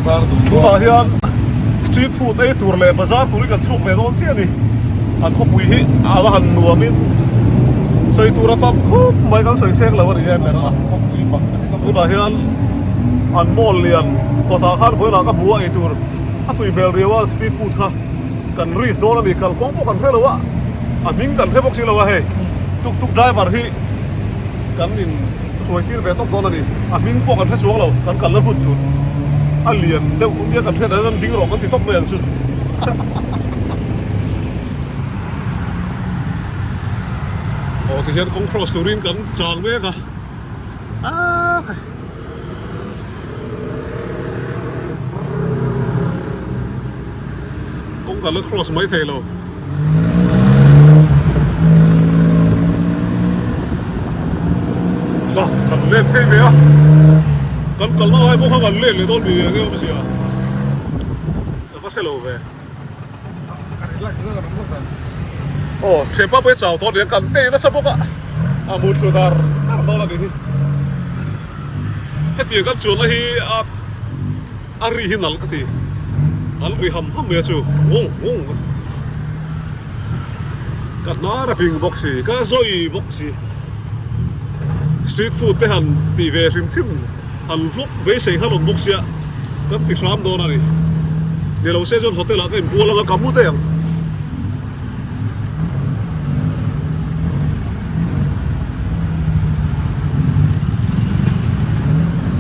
Bazar duh dawn. Tunah hian street food ei tur leh bazar turin kan chhuak ve dawn chiah a ni. An khawpui hi a va han nuamin sawi tur a tam khawp mai kan sawi sek lo a ni em ber a. Tunah hian an mall lian kawtah khan vawilah ka hmu a ei tur a tui hmel riau a street food kha kan risk dawn a ni. Kalkawng pawh kan hre lo a, a hming kan hre bawk si lo a hei tuk tuk driver hi kan in hruai tir ve tawp dawn a ni. A hming pawh kan hre chuang lo, kan kalna hmun tur a lian deuh nia kan hriat hian ding rawh kan ti tawp mai ang chu. Aw tihian kawng cross turin kan chang mek a. Aaa khai. Kawng kan la cross mai thei lo. La kan let phei ve a kan kalna lai pawh kha kan let leh dawn mi enge awm sia ka va hre lo ve aw thianpa pawh hi chau tawh aniang kan teh nasa bawk a a mut thlu dar dar dawn a nih hi hetiang kan chuanna hi a A ri hi nalh ka ti. An ri ham ham mai a chu. Wung wung. Ka hnar a ping bawk si, ka zawi bawk si. Street food te han tih ve hrim hrim, han vlog beisei kha lawm bawk sia, kan ti hram dawn a ni. Ni lo se chuan hotel ah ka inbual anga ka mu daih ang.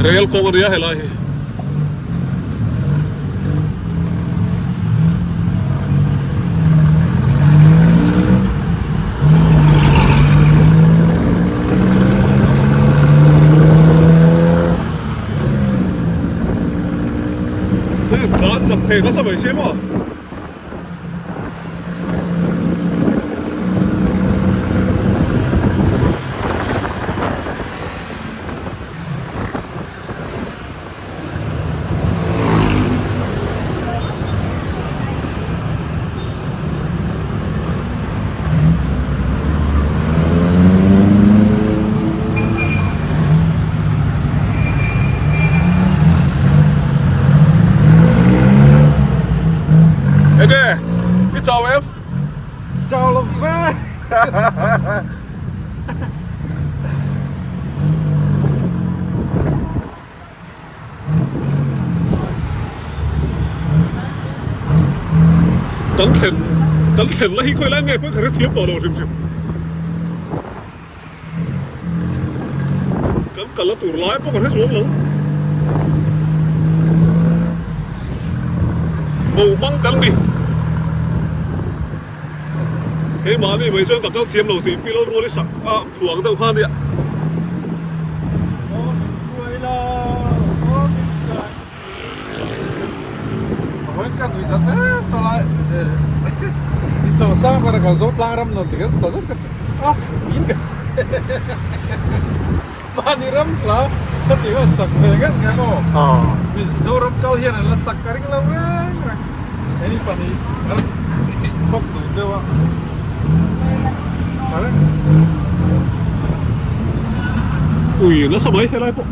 Rel kawng a nia helai hi. Hei tlan chak thei nasa mai si maw. Enge i chau em? Chau lo ve. Kan thlen kan thlen la hi khawi lai nge pawh ka hrethiam tawh lo hrim hrim. Kan kal a tur lai pawh ka hre chuang lo. Bo mang kan ni. Keimahni mai chuan ka kal thiam lo tih pi Lalrual i sak a phuang deuh kha nia. Mahni ram hla ka tih kha sak ve ngat ngat aw. Mizoram kal hian an la sak ka ring lo reng reng. Hei pahnih an khawk duh deuh a. Tha reng. Ui nasa mai helai pawh.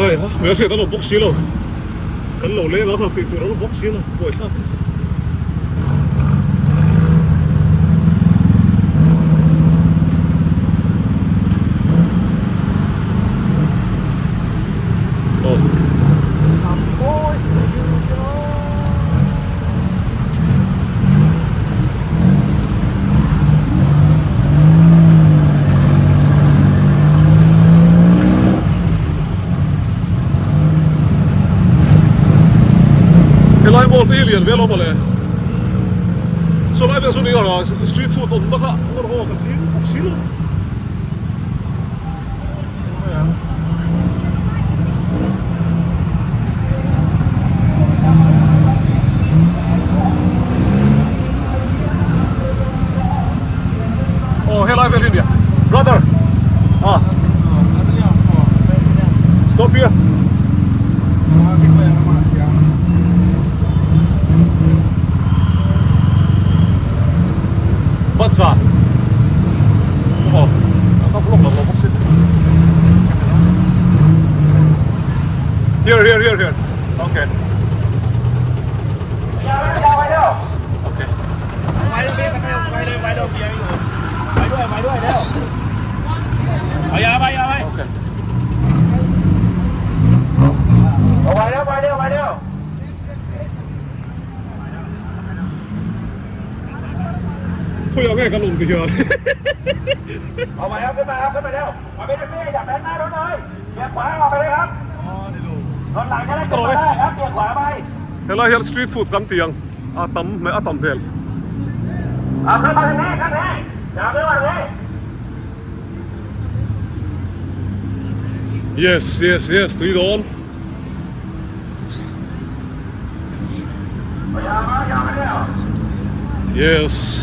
Hei ha hmel hriat an awm bawk si lo kan lo leng a kha tih tur an awm bawk si lo buai thlak Helai mall te hi lian ve lo mawle. Sawlai vel chu ni a street food awmna kha ngawr haw ka ching bawk si lo. Aw helai vel hi nia brother ah stop here. Here here here here okay okay okay Khawiah nge kan awm ti hian Helai hian street food kan ti ang a tam hmel a tam hmel. Yes yes yes tui dawn. Yes.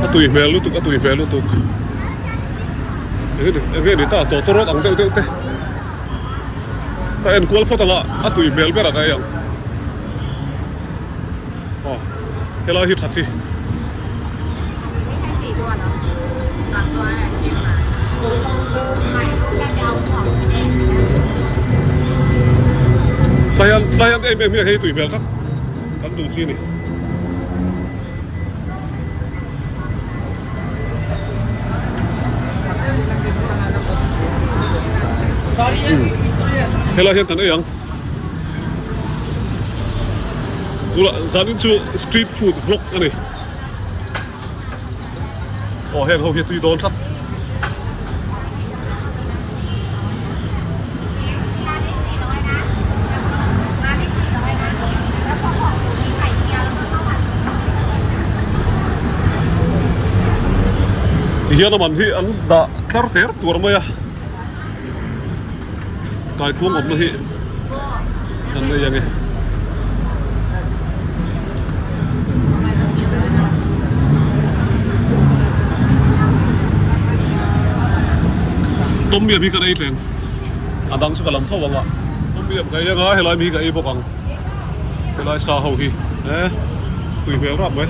A tui hmel lutuk a tui hmel lutuk enge ni ta tawtawrawt ang deuh deuh te ka en kual phawt anga a tui hmel ber a ka ei ang aw helai hi that hi. Tlai an tlai an em em hi hei tui hmel tlat kan duh chi a ni. Helai hian kan ei ang. Tunah zanin chu street food vlog a ni. Aw heng ho hi a tui dawn tlat. Tihian a man hi an dah tlar ter tuar mai a. Kaikuang awmna hi kan nei ang e. Tom yam hi kan ei tleng a dang chu ka lam tho ang a Tom yam ka ei anga helai mi hi ka ei bawk ang helai sa ho hi e tui hmel rap mai.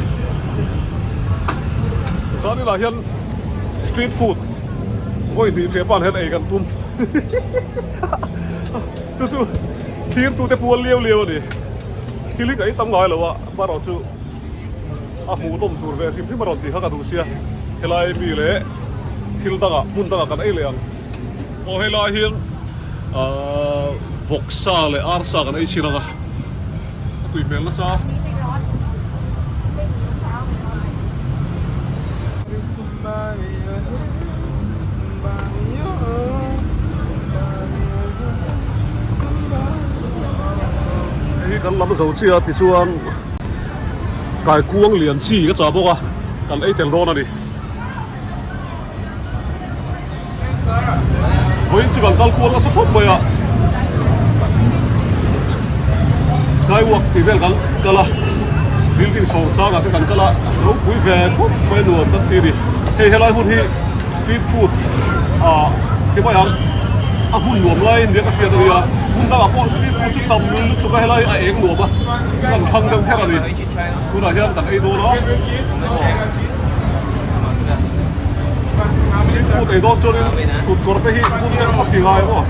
Zaninah hian street food vawi hnih hriat pan hian ei kan tum chu chu thlir tute pual liau liau a ni thil hi ka ei tam ngai lo a amaherawh chu a hmuhnawm tur ve hrim hrim a rawn tih kha ka duh sia helai mi leh thil dangah hmun dangah kan ei leh ang aw helai hian ahh vawksa leh arsa kan ei chhin ang a a tui hmel nasa. Hei hi kan lam zo chiah a tichuan kaikuang lian chi ka chah bawk a kan ei tel dawn a ni. Vawiin chu kan kal kual nasa khawp mai a skywalk tih vel kan kal a building chhawng sangah te kan kal a ropui ve khawp mai nuam kan ti a ni hei helai hmun hi street food ah ti mai ang a hmun nuam lai nia ka hriat a nia hmun dangah pawh street food chu tam lutuk a helai a eng nuam a kan thlang deuh kher a ni tunah hian kan ei dawn a. Street food ei dawn chuanin kut kawr te hi hmun deuh thlap ti ngai maw?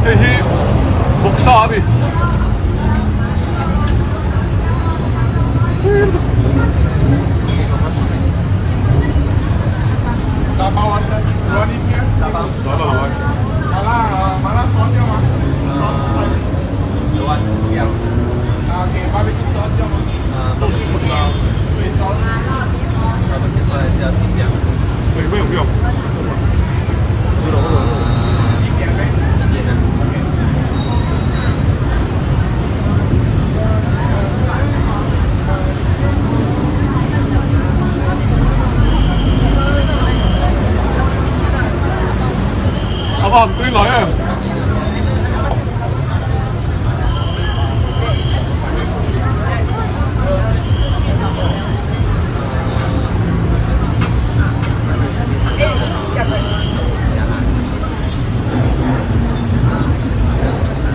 Hei hi bawksa a ni. A va han tui ngai em.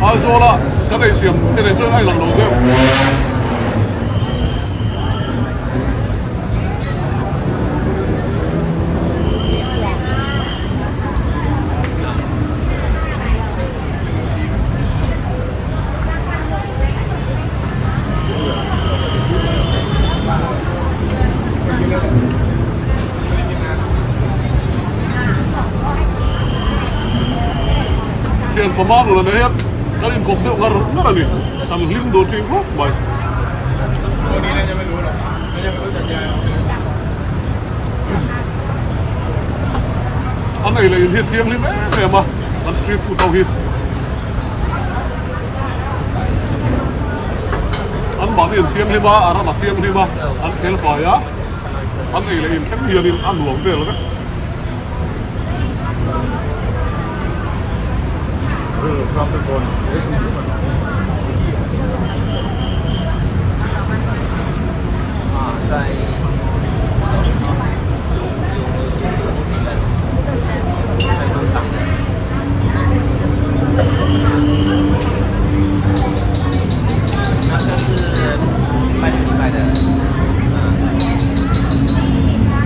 Aizawla kan eisiam te nen chuan a inang lo deuh. Thian pama nula nen hian kan inkawp deuh ngar ngar a ni. Kan hlim duh thin khawp mai. An ei leh in hi a thianghlim em em a, an street food ho hi. An mahni an thianghlim a, a ram a thianghlim a, an fel fai a, an ei leh in thleng hianin a nuam vel vek.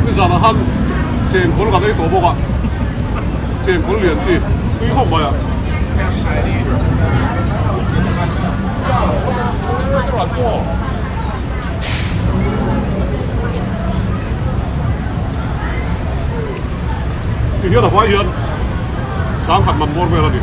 Nizanah khan chengkawl kan ei tawh bawk a, chengkawl lian chi tui khawp mai a. Ti hian a vai hian sangkhat man bawr vel a ni.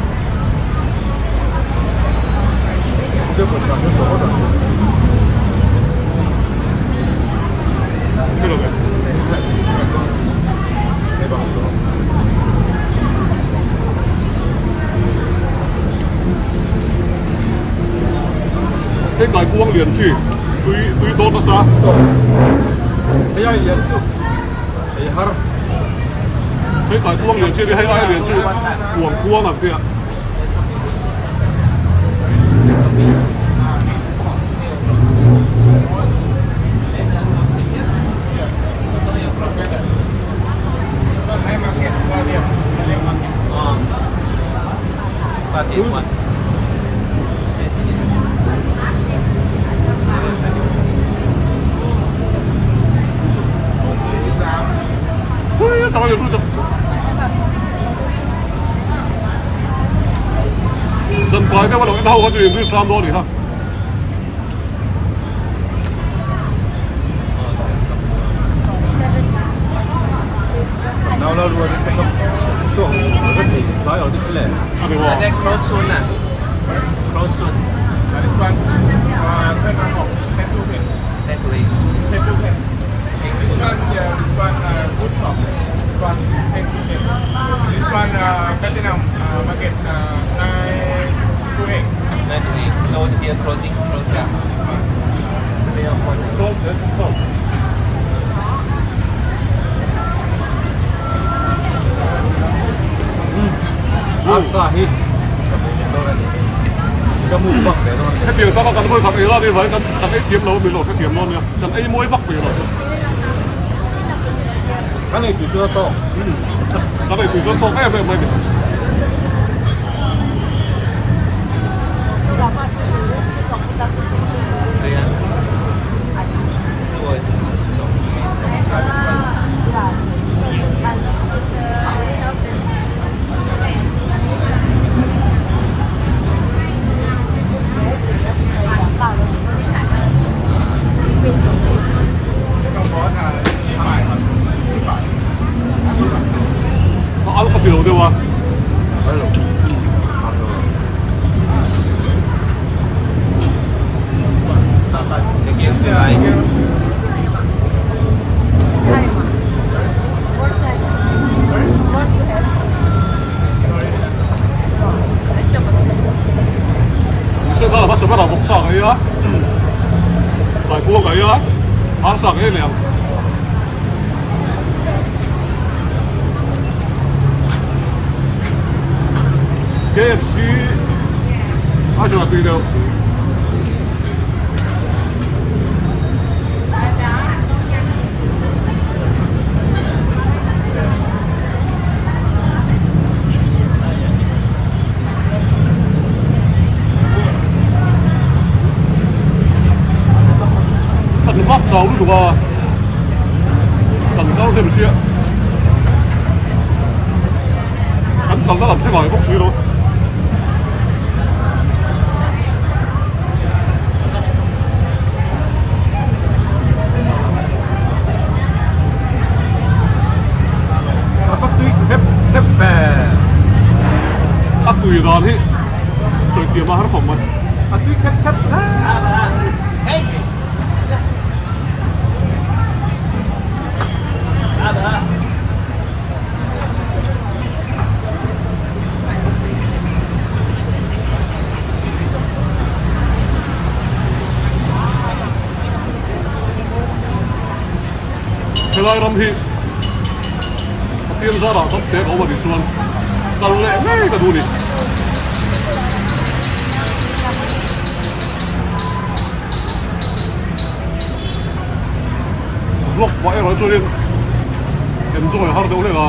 Hei kaikuang lian chi tui tui dawn nasa. Hei ai lian chu hei har. Hei kaikuang lian chi hei ai lian chu kuang kuang ang tia. Zankai deuh a lo en ho kha chu in rin tlang dawn a ni kha. Hetiang taka kan vawi khat ei lai vang hian kan ei thiam lo a ni lo hrethiam lo ania kan ei mawi vak mai lo Kan ei tui chuan a tawk. Kan ei tui chuan a tawk em em mai a ni. A al ka ti lo deuh a. chuan a tui deuh. Kan vak chau lutuk a, kan kal hnem sia, kan kalna lam thleng ah bawk si lo. A tui dan hi sawi tiam a har khawp mai. A tui khep khep hle. Helai ram hi Pathian zarah dam te ka awm a nih chuan kal leh ngei ka duh a ni. Vlog pah erawh hi chuanin enjoy a har deuh hlek a.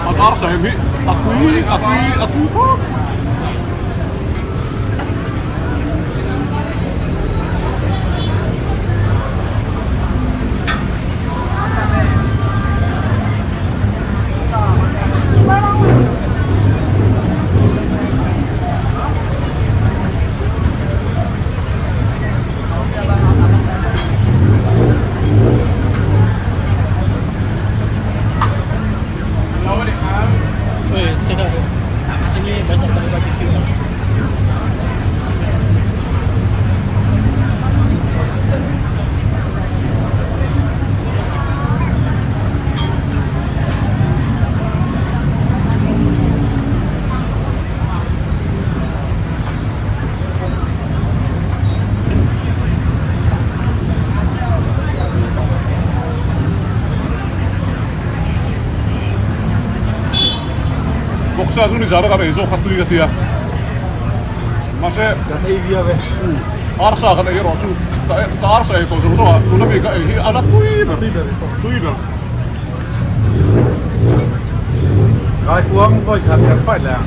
A dar saim hi a tui a tui a tui khawp. Vawksa chu nizan a kan ei zawk kha tui ka tia mahse kan ei viau e arsa kan ei erawh chu ka arsa ei tawh zawng zawng ah tuna mi ka ei hi a la tui ber tui ber. Rai kuang vawi khat kan fight leh ang.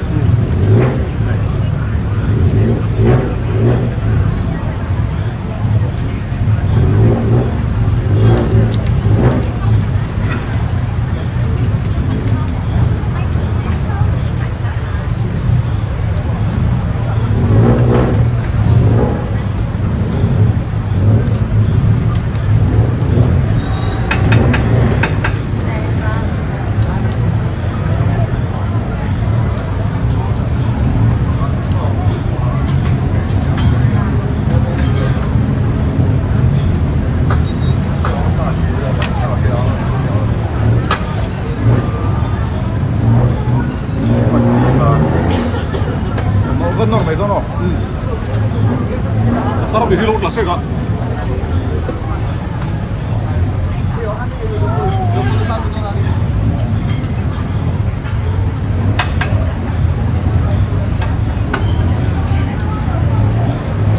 Tar mi hi lo tla sek a.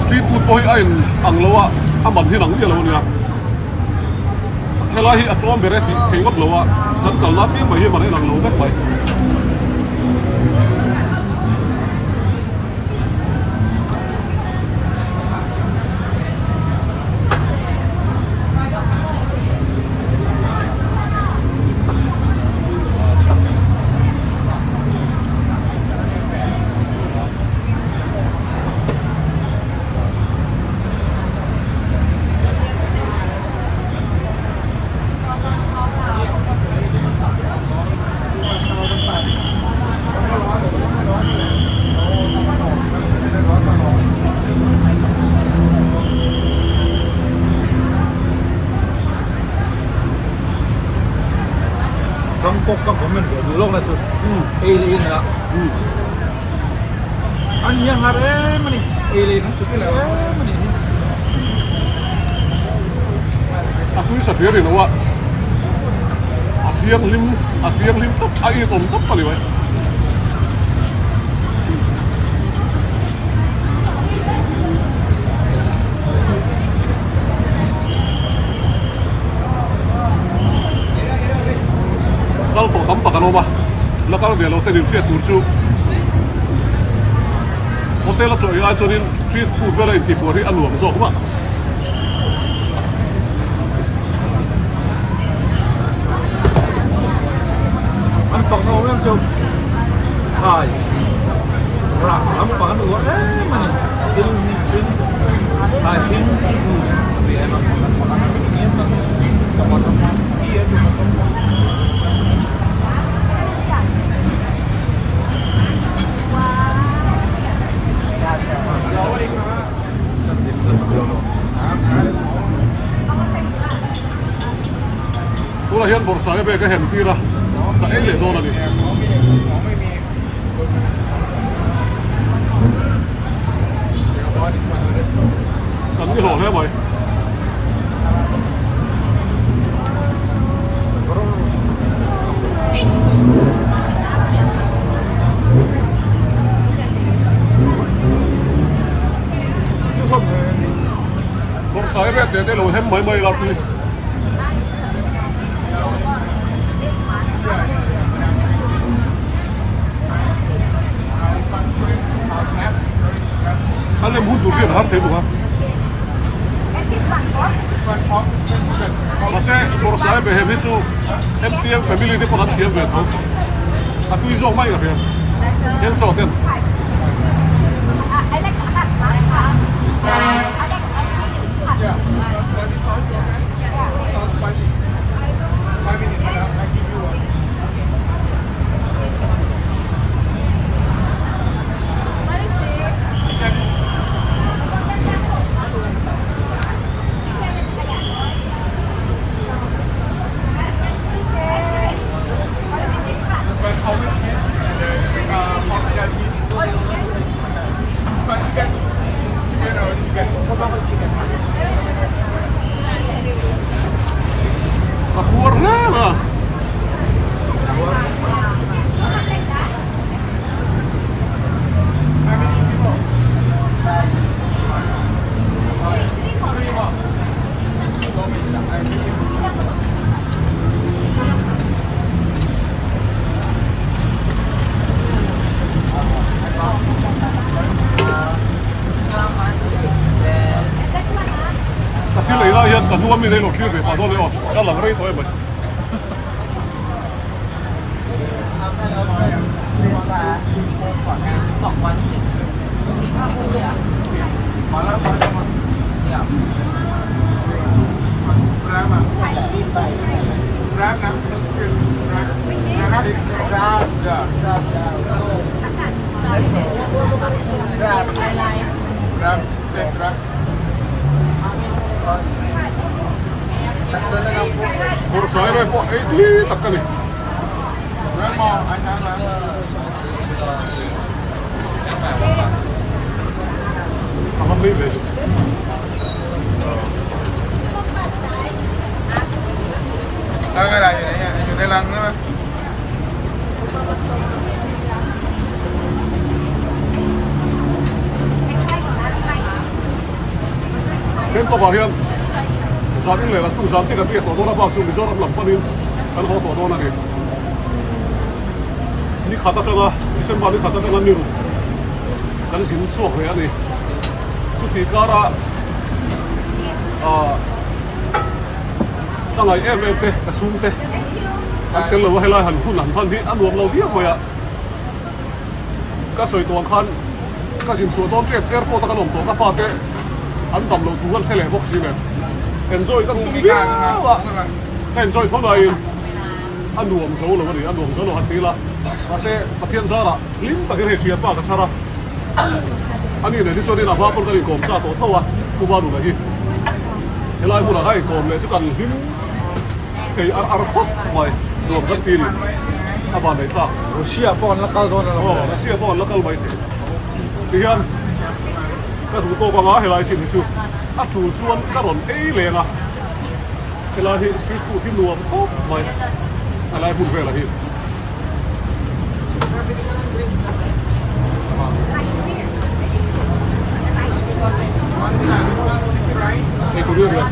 Street food pawh hi a in ang lo a, a man hi nang miah lo a nia. Helai hi a tlawm ber e tih thei ngawt lo a, kan kal lai piang mai hi man a inang lo vek mai. Bangkok ka comment ve duh lawk na chu ei leh in ah a nia nghar em a ni ei leh in an sut em a ni hi. A tui sa thei a ni lo a, a thianghlim a thianghlim tawp a inawm tawp a ni mai. Kal tawh tam tak an awm a, la kal ve lo ten inhriat tur chu hotel a chaw ei ai chuanin street food vel a intihpuar hi a nuam zawk mah. An fak na awm em chu thai rah lampang an uar em a ni thil hring thai hring Tunah hian bawrhsai bag a hem tir a, ka ei leh dawn a ni. Kan ni hlawh hle mai. Bawrhsai vel te te lo hem mai mai la tui. A lem hun tur hian a har thei bawk a. Mahse bawrhsai ve hem hi chu MTM family te pawh an thiam ve tho. A tui zawk mai ka hria. Heng chaw ten. Ka puar hle a. Ka thil ei lai hian ka hnua mi lei lo thlir ve pah dawn e aw, ka lang rei tawh em mai. Bawrhsai vel pawh ei tui tak ka ni. A va hlei ve. Bangkok ah hian Zan in leh naktuk zan chiah kan riak tawh dawn a, bak chu Mizoram lam panin kan haw tawh dawn a ni. Ni khat atanga December ni khat atanga ni ruk kan zin chhuak ve a ni. Chuti kara ah ka ngaih em em te ka chhungte an tel lo a, helai han hun han hman hi a nuam lo viau mai a. Ka sawi tawh ang khan ka zin chhuah dawn tep airport a kan awm tawh ka fate an dam loh thu an hre leh bawk si nen enjoy ka tum viau a ka enjoy tho laiin a nuam zo lo a ni a nuam zo lo han ti ila mahse Pathian zarah hlim takin hei thianpa ka chhar a ani nen hi chuanin a hma pawn kan inkawm sa tawh tho a Pu Vanuna hi helai hmunah ka inkawm leh chu kan hlim Thei ar ar khawp mai nuam kan ti ni a van nei thlak. Russia pawh an la kal dawn a lo. Aw Russia pawh an la kal mai thei. Tihian ka duh tawk anga helai chin hi chu a tul chuan ka rawn ei leng a. Helai hi street food hi nuam khawp mai helai hmun velah hi. Ei tur riau riau.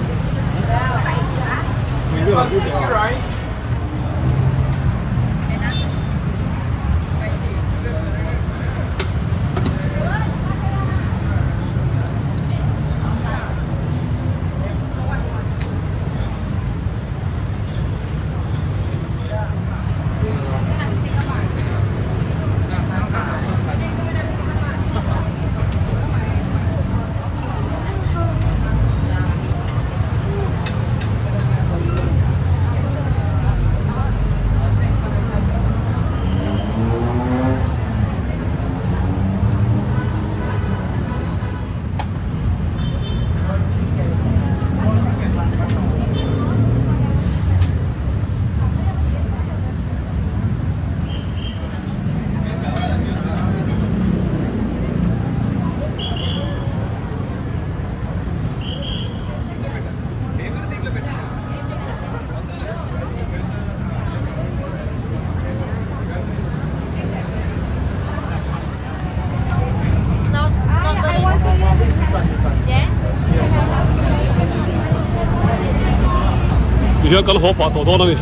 Tihian kan haw pah tawh dawn a ni.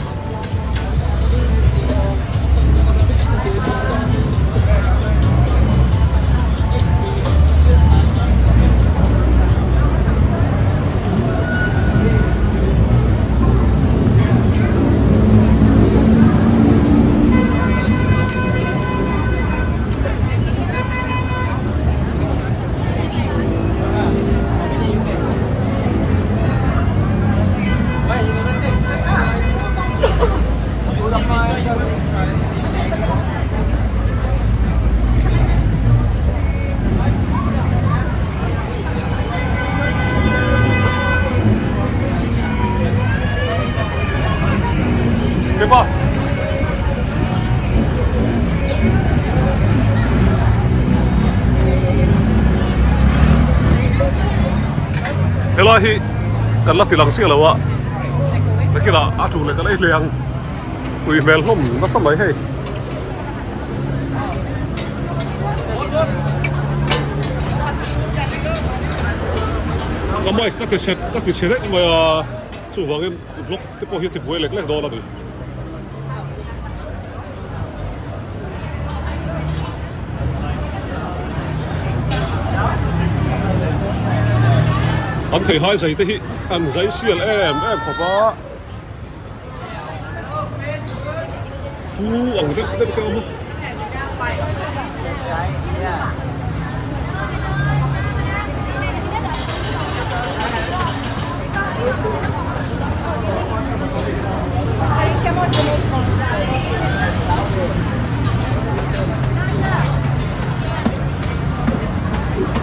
Kepa. Helai hi kan la tilang chiah lo a, nakinah a tul leh kan ei hle ang, tui hmel hlawm nasa mai hei. Ka mic ka ti chhe ka ti chhe daih mai a, chuvangin vlog te pawh hi a ti buai lek lek dawn a ni. An theihai zai te hi an zai sial em em khawp a, fu ang deuh deuh te a awm a.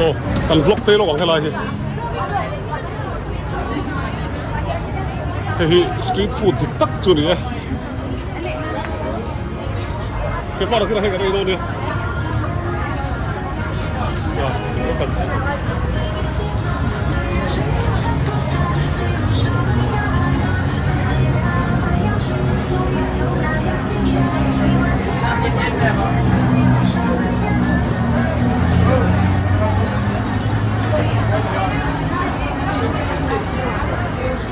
Aw kan vlog phei lawk ang helai hi hei hi street food dik tak chu a ni e hepa lah hian hei kan ei dawn nia.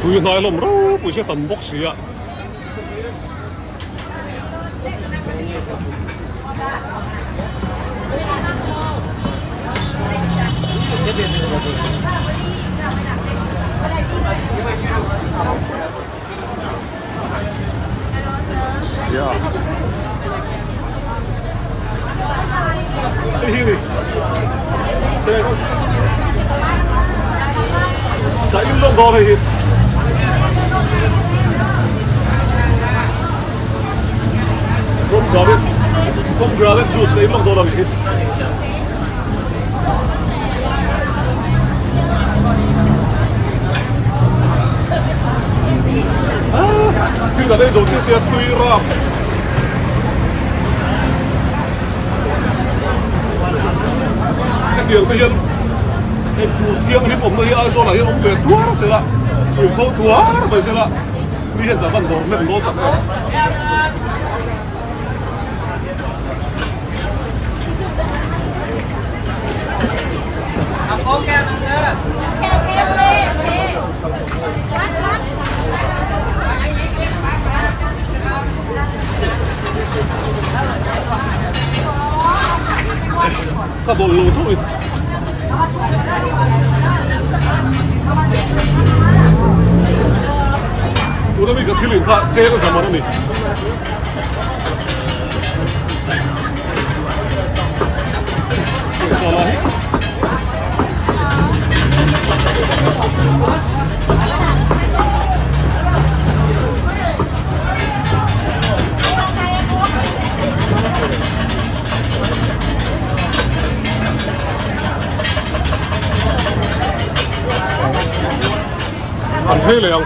Tui hnai hlawm ropui sia tam bawk si a. Hei hi ni. Ka in lawm dawn hei hi. Pomegranate, pomegranate juice ka in lawm dawn a ni hi. Thil kan ei zo chiah sia tui rap. Hetiang te hian hei tur thianghlim awmna hi Aizawl ah hian awm ve tuar sela, tui kho tuar mai sela mi hian kan van dawr hnem dawn tak em. Ka dawlh lo chauh in. Tuna mi ka thil in kha cheng a zamar a ni. An phei leh ang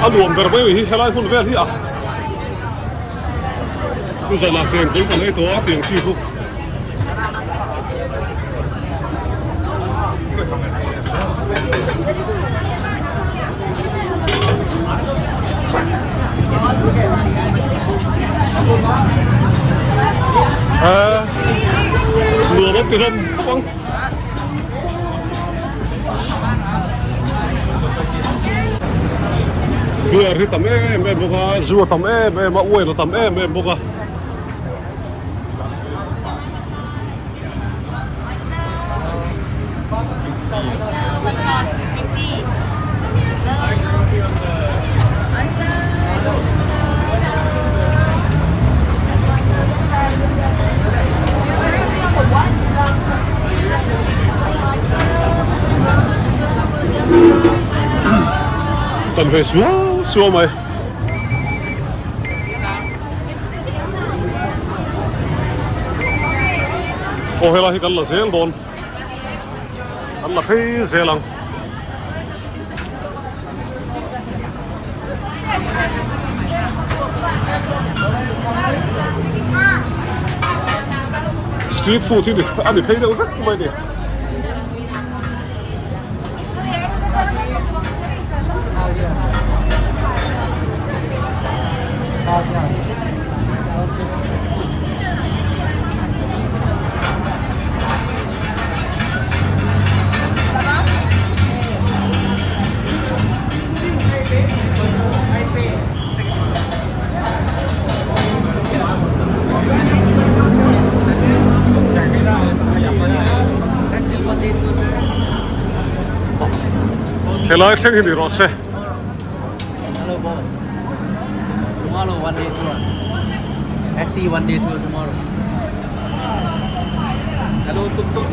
a nuam ber mai hi helai hmun vel hi a Chu zanah chengpui kan ei tawh a tiang chi chu. Nuam an ti hlawm khawp ang. Beer hi tam em em bawk a, zu a tam em em a, wine a tam em em bawk a. Kan ve suau suau mai. Aw helai hi kan la zel dawn. Kan la phei zel ang. Street food hi a ni phei deuh vek mai a ni. Helai thleng hi ni rawh se. Hello boy. Tomorrow one day tour. Taxi one day tour tomorrow. Hello tuk tuk.